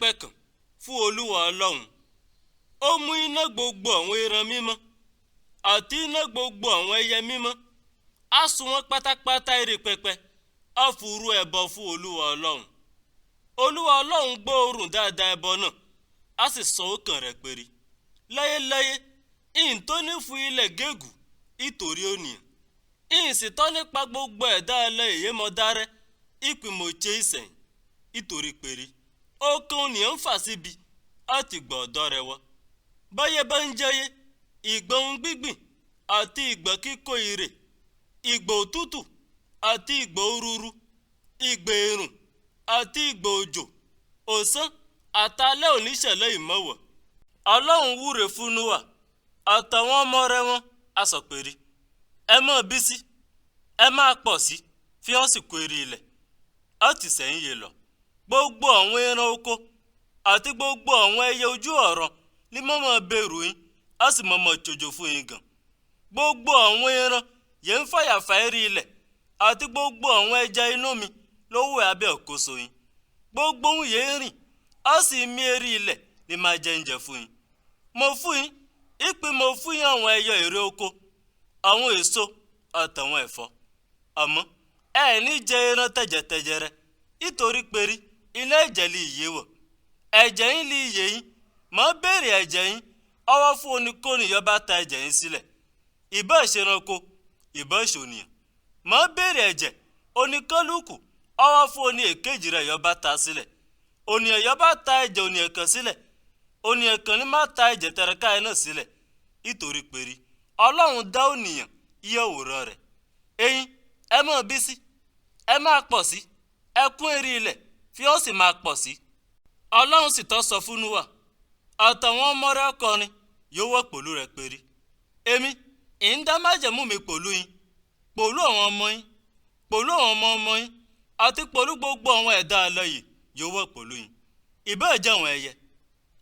pẹpẹ kan fún Olúwa Ọlọ́run. Ó mú iná gbogbo àwọn ẹran mímọ́ àti iná gbogbo àwọn ẹyẹ mímọ́, á sun wọ́n pátápátá eré pẹpẹ, á fúru ẹbọ fún Olúwa Ọlọ́run. Olúwa Ọlọ́run gbọ́ òórùn dáadáa ẹbọ náà, á sì sọ ọkàn rẹ̀ péré. Láyéláyé, ìhìn tó ní fún ilẹ̀ gégùn ìtòrí ònìyàn. Ìhìn sì tọ́ nípa gbogbo ẹ̀dá ẹlẹ́yẹ mọ́ dárẹ́ ìpìmọ̀ọ́tsẹ́ ìsẹ̀yìn ìtòrí péré. Ọkàn ònìyàn ń fà síbi àti gbọ̀ ọ̀dọ́ rẹ̀ wọ́. Báyé bá ń jẹyé, ìgbà ohun gbígbìn àti ìgbà kíkó irè, ìgbà òtútù àti ìgbà òrúurú, ìgbà ẹ̀rùn àti ìgbà òjò, ọ̀sán àtàlẹ́ oníṣẹ̀lẹ̀ ìmọ̀wọ̀. Ọlọ́run wúre fún Nóà àtàwọn ọmọ rẹ̀ wọn a sọ péré, ẹ máa bí sí, ẹ máa pọ̀ sí, fi hàn sì kó eré ilẹ̀. Á ti sẹ́yìn yé lọ. Gbogbo àwọn ẹran oko àti gbogbo àwọn ẹyẹ ojú ọ̀run ní mọ́mọ́ bẹ̀rù yín, á sì mọ́mọ́ jòjò fún yín gan. Gbogbo àwọn ẹran yẹn ń fàyàfà eré ilẹ̀ àti gbogbo àwọn ẹja inú mi ló wẹ̀ abẹ́ òkóso yín. Gbogbo ohun yẹn ń rìn, á sì mí eré ilẹ̀ ní máa jẹ oúnjẹ fún yín. Mo fún yín, ìpín mo fún yín àwọn ẹyẹ èrè oko, àwọn èso àtàwọn ẹ̀fọ́. Àmọ́ ẹ ní jẹ ẹran tẹ̀jẹ̀tẹ̀jẹ̀ rẹ, nítorí péré iná ẹ̀jẹ̀ lè yé wọ̀. Ẹ̀jẹ̀ yín lè yé yín, màá béèrè ẹ̀jẹ̀ yín, ọwọ́ fún oníkóni yọ bá ta ẹ̀jẹ̀ yín sílẹ̀. Ìbá ìṣẹranko, ìbá ìṣònìyàn. Màá béèrè ẹ̀jẹ̀ oníkálukú, ọwọ́ fún oní èkejì rẹ̀ yọ bá ta sílẹ̀. Ònìyàn yọ bá ta ẹ̀jẹ̀ ònìyàn kan sílẹ̀. Ònìyàn kan ní má ta ẹ̀jẹ̀ tẹ̀rẹ̀ká ẹ̀ náà sílẹ̀. Nítorí péré Ọlọ́run dá ònìyàn iye òwòrán rẹ̀. Ẹ̀yin, ẹ máa bí sí, ẹ máa pọ̀ sí, ẹ kún eré ilẹ̀, fi ó sì máa pọ̀ sí. Ọlọ́run sì tọ́ sọ fún Nóà àtàwọn ọmọ rẹ̀ ọkọrin yóò wọ̀ pẹ̀lú rẹ̀ péré. Èmi, ì ń dá májẹ̀mú mi pẹ̀lú yín, pẹ̀lú àwọn ọmọ yín, pẹ̀lú àwọn ọmọ ọmọ yín, àti pẹ̀lú gbogbo àwọn ẹ̀dá alààyè yóò wọ̀ pẹ̀lú yín. Ìbáà jẹ́ àwọn ẹyẹ,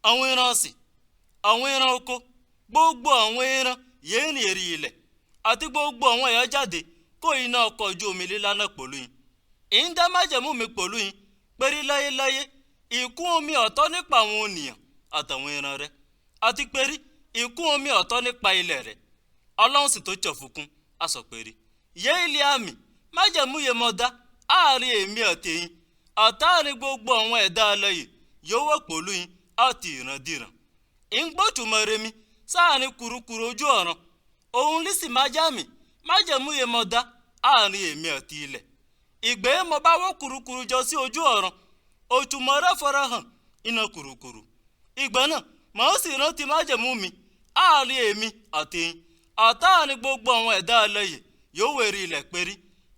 àwọn ẹran ọ̀sìn, àwọn ẹran oko, gbogbo àwọn ẹran yẹn ń rìn eré ilẹ̀, àti gbogbo àwọn ẹ̀yà jáde kó iná ọkọ̀ ojú omi lílá náà pẹ̀lú yín. Ì ń dá májẹ̀mú mi pẹ̀lú yín péré láyéláyé, ìkún omi ọ̀tọ̀ nípa àwọn ènìyàn àtàwọn ẹran rẹ̀, àti péré ìkún omi ọ̀tọ̀ nípa ilẹ̀ rẹ̀. Ọlọ́run sì tó tsọ̀ fúnkún, a sọ péré, yé ilé àmì májẹ̀mú yẹn mọ̀ dá àárín èmi àti yín, àtàárín gbogbo àwọn ẹ̀dá alààyè yóò wọ̀ pẹ̀lú yín àti ìrandíran. Ì ń gbótùmọ̀ rẹ̀ mi sáàrin kurukuru ojú ọ̀run, òun lí sì máa já mi májẹ̀mú yẹn mọ̀ dá àárín èmi àti ilẹ̀. Ìgbà yẹn mo bá wọ́ kurukuru jọ sí ojú ọ̀run, òtùmọ̀ rẹ̀ farahàn iná kurukuru. Ìgbà náà màá sì rántí májẹ̀mú mi àárín èmi àti yín, àtàárín gbogbo àwọn ẹ̀dá alààyè yóò wẹ̀rí ilẹ̀ péré.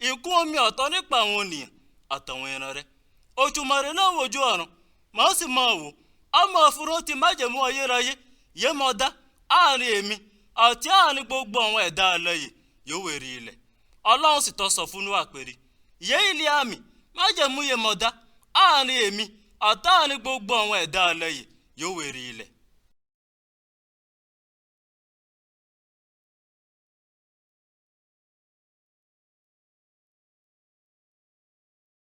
Ìkún omi ọ̀tọ̀ nípa àwọn ènìyàn àtàwọn ẹran rẹ̀. Òtùmọ̀ rẹ̀ náà wojú ọ̀run, màá sì máa wò, á máa fi rántí májẹ̀mú ayérayé yẹn mọ̀ dá àárín èmi àti àárín gbogbo àwọn ẹ̀dá alààyè yóò wẹ̀rí ilẹ̀. Ọlọ́run sì tọ́ sọ fún Nóà péré, yé ilé àmì májẹ̀mú yẹn mọ̀ dá àárín èmi àtàárín gbogbo àwọn ẹ̀dá alààyè yóò wẹ̀rí ilẹ̀.